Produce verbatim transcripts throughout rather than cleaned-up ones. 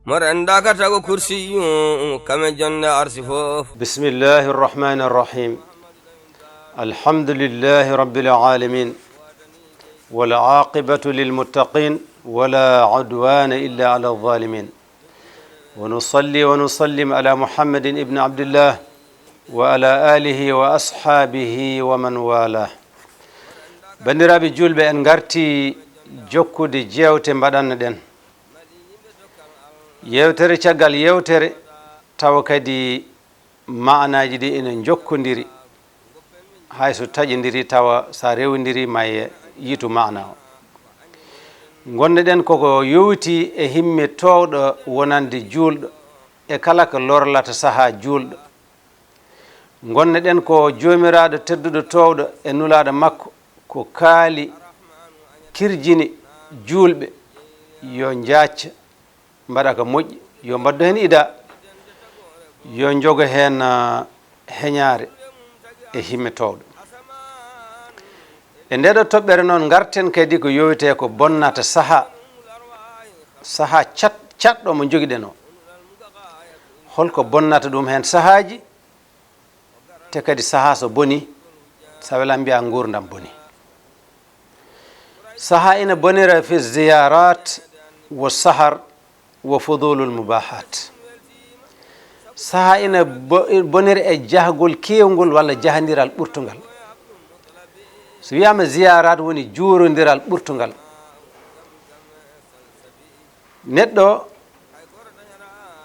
Mo renndaka tago kursiyu, kame jonnde arsi fof. بسم الله الرحمن الرحيم. الحمد لله رب العالمين. والعاقبة للمتقين. ولا عدوان إلا على الظالمين. ونصلي ونسلم على محمد ابن عبد الله وعلى آله وأصحابه ومن والاه. Banndiraaɓe juulɓe, en ngarti jokkude jeewte mbaɗanno ɗen. Yeewtere caggal yeewtere, tawa kadi maanaaji ɗi ina njokkondiri, hay so taƴondiri, tawa so a rewondiri ma yitu maana o. Ngonnoɗen koko yowiti e himme toowɗo wonande juulɗo, e kala ko lorlata sahaa juulɗo. Ngonnoɗen ko Joomiraaɗo tedduɗo toowɗo e Nulaaɗo makko ko kaali, kirjini juulɓe yo njaacca, mbaɗa ko moƴƴi, yo mbaɗdu heen ida, yo njogo heen, ah, heñaare e himme toowɗo. E ndeeɗo toɓɓere noon, ngarten kadi ko yowitee ko bonnata sahaa, sahaa cat-, caɗɗo mo njogiɗen o. Holko bonnata ɗum heen sahaaji? Te kadi sahaa so boni, so a welan mbiya nguurndam boni. Sahaa ina bonira fi ziyarat wa sahar wa fudulul mubahat. Sahaa ina bo-, bonira e jahgol keewngol walla jahandiral ɓurtungal. So wiyaama ziyarat woni juurondiral ɓurtungal. Neɗɗo,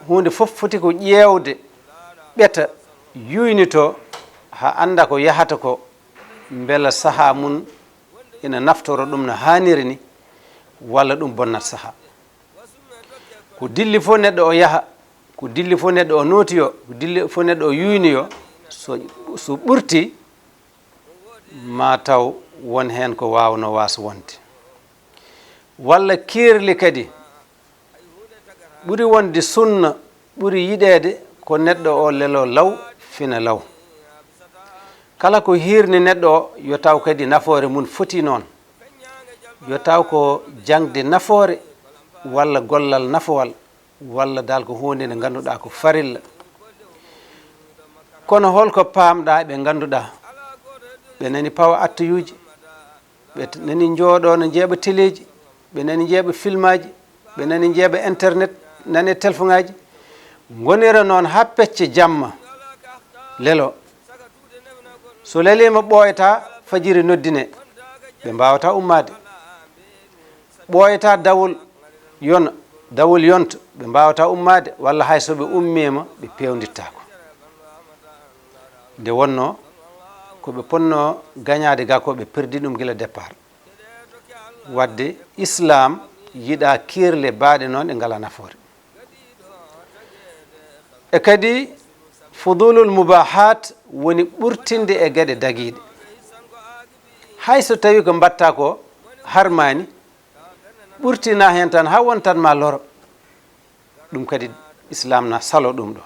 huunde fof foti ko ƴeewde, ɓeta, yuynito, haa annda ko yahata ko, mbela sahaa mum ina naftoro ɗum no haaniri ni, walla ɗum bonnat sahaa. Ko dilli fof neɗɗo o yaha, ko dilli fof neɗɗo o nootiyo, ko dilli fof neɗɗo o yuyniyo, so, so ɓurti, ma taw won heen ko waawno waas wonde. Walla kiirli kadi, ɓuri wonde sunna, ɓuri yiɗeede ko neɗɗo o lelo law, fina law. Kala ko hiirni neɗɗo o, yo taw kadi nafoore mum foti noon. Yo taw ko jaŋde nafoore walla gollal nafowal, walla dal ko huunde nde ngannduɗaa ko farilla. Kono holko paamɗaa ɓe ngannduɗaa ɓe nani pawa attayuuji, ɓe t-, nani njooɗoo no njeeɓa teleeji, ɓe nani njeeɓa filmaaji, ɓe nani njeeɓa internet, nani telefoŋaaji, ngonira noon haa pecce jamma lelo. So leliima ɓooyata, fajiri noddine, ɓe mbaawata ummaade. Ɓooyata dawol yona, dawol yonta, ɓe mbaawata ummaade, walla hay so ɓe ummiima, ɓe peewndittaako. Nde wonnoo, ko ɓe ponnoo gañaade ga ko, ɓe perdi ɗum gila départ. Wadde Islaam yiɗaa kiirle baaɗe noon ɗe ngalaa nafoore. E kadi fudulul mubahat woni ɓurtinde e geɗe dagiiɗe. Hay so tawi ko mbaɗta ko harmaani, ɓurtina heen tan haa wontan ma loro. Ɗum kadi Islaam na salo ɗum ɗo.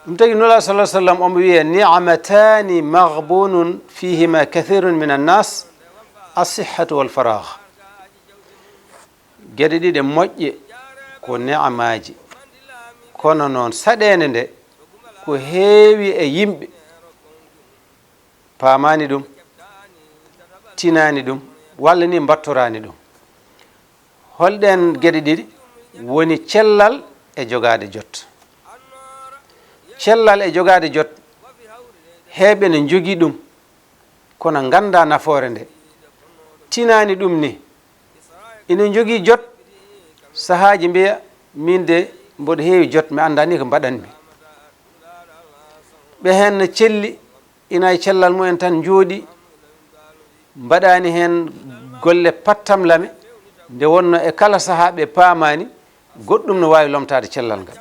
Ɗum tagi Nulaaɗo sallallahu alaihi wasallam omo wiya, "Ni'matani maghbunun fihima kathirun minan nas, as-sihhatu wal faragh." Geɗe ɗiɗe moƴƴe ko ne'amaaji, kono noon saɗeende nde ko heewi e yimɓe paamaani ɗum, tinaani ɗum, walla ni mbattoraani ɗum. Holɗeen geɗe ɗiɗi? Woni cellal e jogaade jot. Cellal e jogaade jot, heewɓe ne njogii ɗum, kono nganndaa nafoore nde. Tinaani ɗum ni, ina njogii jot, sahaaji mbiya, "Min de mboɗo heewi jot, mi anndaa ni ko mbaɗanmi." Ɓe heen no celli, ina e cellal mumen tan njooɗi, mbaɗaani heen golle pattamlame, nde wonno e kala sahaa ɓe paamaani, goɗɗum no waawi lomtaade cellal ngal.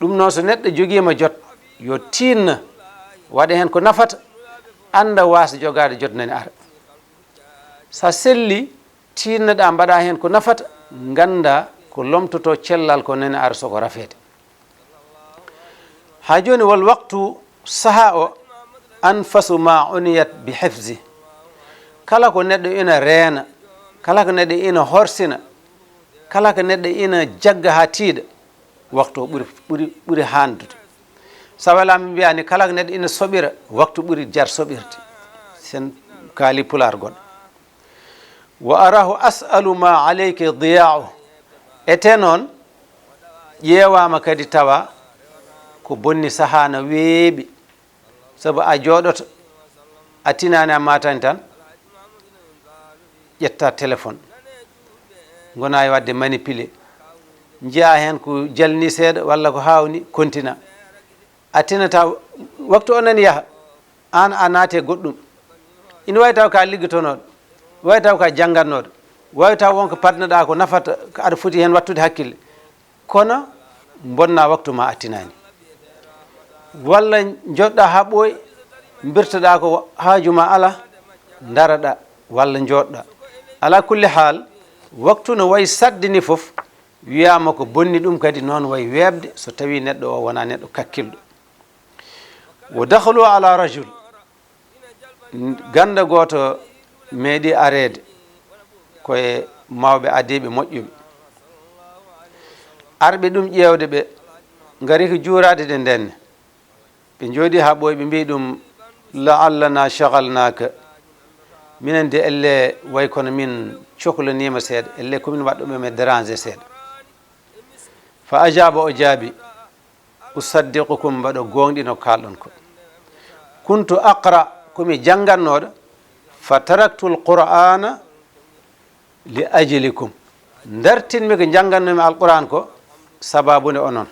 Ɗum noon, so neɗɗo jogiima jot, yo tiinno, waɗa heen ko nafata, annda waasa jogaade jot nani ara. Sa selli, tiinnoɗaa, mbaɗa heen ko nafata, ngannda ko lomtotoo cellal ko nani ara soko rafeede. Haa jooni, wal waqtu, sahaa o, anfasu ma uniyat bi hifzi. Kala ko neɗɗo ina reena, kala ko neɗɗo ina horsina, Kala ko neɗɗo ina jagga haa tiiɗa, waktu o ɓuri, ɓuri, ɓuri haandude. Sabu alaa, min mbiyaani kala ko neɗɗo ina soɓira, waktu ɓuri jar soɓirde. Sen kaali pulaar goɗɗo. Wa arahu as'alu ma alayki diya'u. Ete noon, ƴeewaama kadi tawa ko bonni sahaa na weeɓi. Sabu a jooɗoto, a tinaani a maataani tan, ƴetta téléphone. Ngona e waɗde manipuler. Njiya heen ko jalni seeɗa walla ko haawni, kontina. A tinata waktu o nani yaha, aan a naate goɗɗum. Ina waawi taw ka liggotonooɗo, waawi taw ka janngatnooɗo, waawi taw won ko paɗnoɗaa ko nafata, ko aɗa foti heen wattude hakkille. Kono bonna waktu ma a tinaani. Walla njoɗɗa haa ɓooy, mbirtoɗaa ko haaju ma alaa, ndaraɗa walla njoɗɗa. Ala kulli haal, waktu no wayi saɗde ni fof, wiyaama ko bonni ɗum kadi noon wayi weeɓde so tawi neɗɗo o wona neɗɗo kakkilɗo. Wo dakhlu ala rajul, gannda gooto meeɗi areede ko e mawɓe adiiɓe moƴƴuɓe. Arɓe ɗum ƴeewde ɓe ngari ko juuraade de ndenne. Ɓe njooɗi haa ɓooyi, ɓe mbiyi ɗum, "La'allana shaghalnaka." Minen de, elle, way kono min coklaniima seeɗa, elle ko min waɗɗo ɓe men déranger seeɗa. Fa ajaba, o jaabi, "Usaddiqukum, mbaɗo gooŋɗino kaalɗon ko. Kuntu aqra, ko mi janngannooɗo, fa taraktu alqur'ana li ajlikum. Ndartinmi ko njanngannoomi Alquraan ko sabaabu nde onon.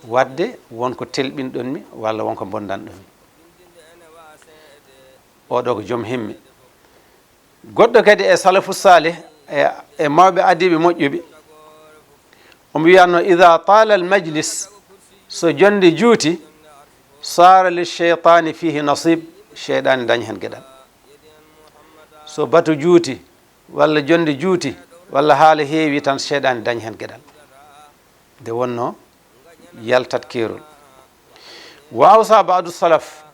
Waɗde won ko telɓinɗonmi walla won ko mbonndanɗonmi." Oɗo ko joom himme. Goɗɗo kadi e salafu saalih, e, e mawɓe adiiɓe moƴƴuɓe, omo wiyatno, "Ida taala al majlis, so jonnde juuti, saara li sheytaani fiihi nasib, sheyɗaani daña heen geɗal." So batu juuti, walla jonnde juuti, walla haala heewi tan, seyɗaani daña heen geɗal. Nde wonnoo yaltat keerol. Wa awsa baadu salaf,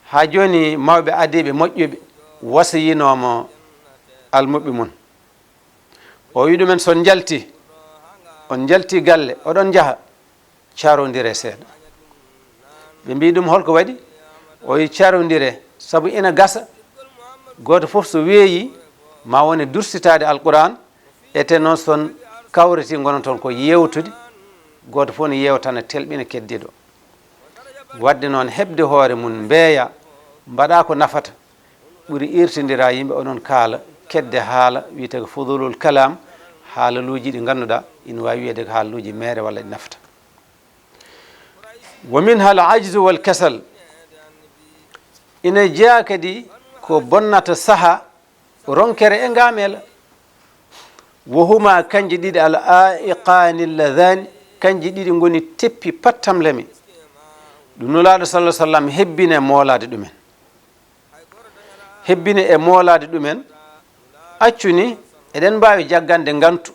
haa jooni mawɓe adiiɓe moƴƴuɓe wasiyinooma almuɓɓe mum. O wi ɗumen, "So on njalti, on njalti galle, oɗon njaha, carondire seeɗa." Ɓe mbi ɗum, "Holko waɗi?" O wi, "Carondire, sabu ina gasa gooto fof so weeyi ma wone dursitaade Alquraan, ete noon so on kawriti ngonon toon ko yeewtude, gooto fof ne yeewtana telɓina keddiiɗo." Waɗde noon heɓde hoore mum mbeeya, mbaɗa ko nafata, ɓuri iirtindira yimɓe, onon kaala kedde haala, wiyetee ko fudulul kalaam, haalaluuji ɗi ngannduɗaa ina waawi wiyeede ko haalaluuji meere walla ɗi nafata. Wa minha al ajzu wal kasal, ina jeyaa kadi ko bonnata saha ronkere e ngaamela. Wa huma, kanji ɗiɗi, al aiqaani alladhani, kanji ɗiɗi ngoni teppi pattamlami. Ɗum Nulaaɗo sallallahu alaihi wasallam hebbine moolaade ɗumen. Hebbini e moolaade ɗumen, accu ni eɗen mbaawi jaggande ngantu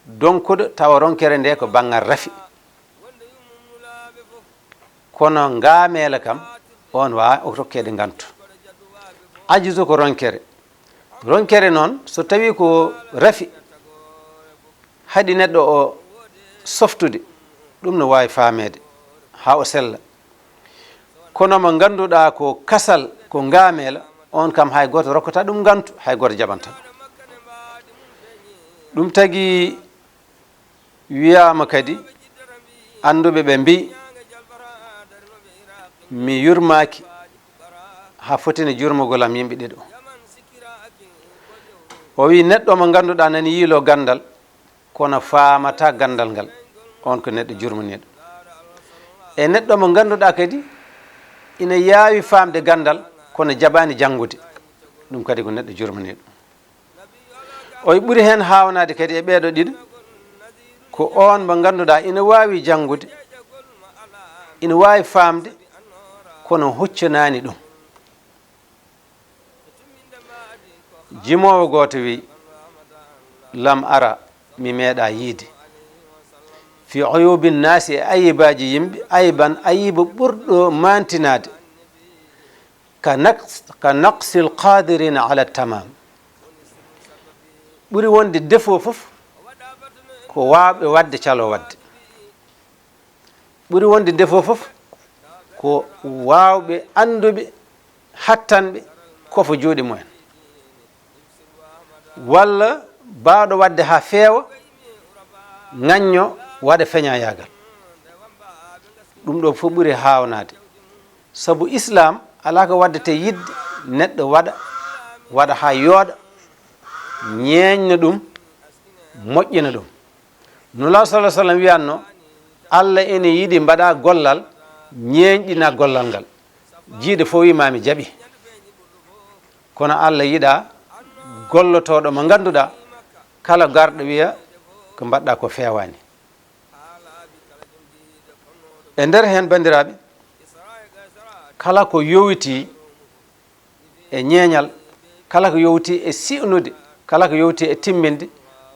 donkuɗo tawa ronkere nde ko banngal rafi. Kono ngaameela kam, on waawa o rokkeede ngantu. Ajuzu ko ronkere. Ronkere noon, so tawi ko rafi, haɗi neɗɗo o softude, ɗum no waawi faameede haa o sella. Kono mo ngannduɗaa ko kasal, ko ngaameela, on kam hay gooto rokkata ɗum ngantu, hay gooto jaɓanta ɗum. Ɗum tagi wiyaama kadi, annduɓe ɓe mbi, "Mi yurmaaki haa fotini jurmugol am yimɓe ɗiɗo." O wi, neɗɗo mo ngannduɗaa nani yiilo ganndal, kono faamata ganndal ngal, on ko neɗɗo jurminiiɗo. E neɗɗo mo ngannduɗaa kadi ina yaawi faamde ganndal, kono jaɓaani janngude, ɗum kadi ko neɗɗo jurminiiɗo. O ɓuri heen haawnaade kadi e ɓeeɗo ɗiɗo, ko on mo ngannduɗaa ina waawi janngude, ina waawi faamde, kono huccanaani ɗum. Jimoowo gooto wi, "Lam ara, mi meeɗa yiide, fi uyubi nnaasi, e ayibaaji yimɓe, ayban, ayiba ɓurɗo maantinaade, ka naqs-, ka naqsil qaadirina ala tamam." Ɓuri wonde défaut fof ko waawɓe waɗde, caloo waɗde. Ɓuri wonde defo fof ko waawɓe, annduɓe, hattanɓe, kofa juuɗe mumen. Walla baawɗo waɗde haa feewa, ŋañño, waɗa feñayaagal. Ɗum ɗo fof ɓuri haawnaade. Sabu Islaam alaa ko waɗdete yiɗde neɗɗo waɗa, waɗa haa yooɗa, ñeeñna ɗum, moƴƴina ɗum. Nulaaɗo sallallaahu alayhi wa sallam wiyanno, "Allah ene yiɗi mbaɗa gollal, ñeeñɗina gollal ngal." Jiiɗo fof wi, "Ma mi jaɓi." Kono Allah yiɗa gollotooɗo mo ngannduɗaa, kala garɗo wiya ko mbaɗɗa ko feewaani. E nder heen, banndiraaɓe, kala ko yowiti e ñeeñal, kala ko yowiti e si'nude, kala ko yowiti e timminde,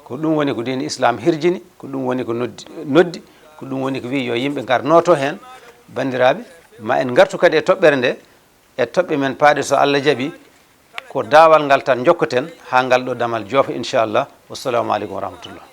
ko ɗum woni ko diine Islaam hirjini, ko ɗum woni ko noddi, noddi, ko ɗum woni ko wiyi yo yimɓe ngar nooto heen. Banndiraaɓe, ma en ngartu kadi e toɓɓere nde, e toɓɓe men paaɗe, so Allah jaɓi, ko daawal ngal tan njokkoten haa ngal ɗo damal joofa, inchallah. Wassalaamu aleykum wa rahmatullah.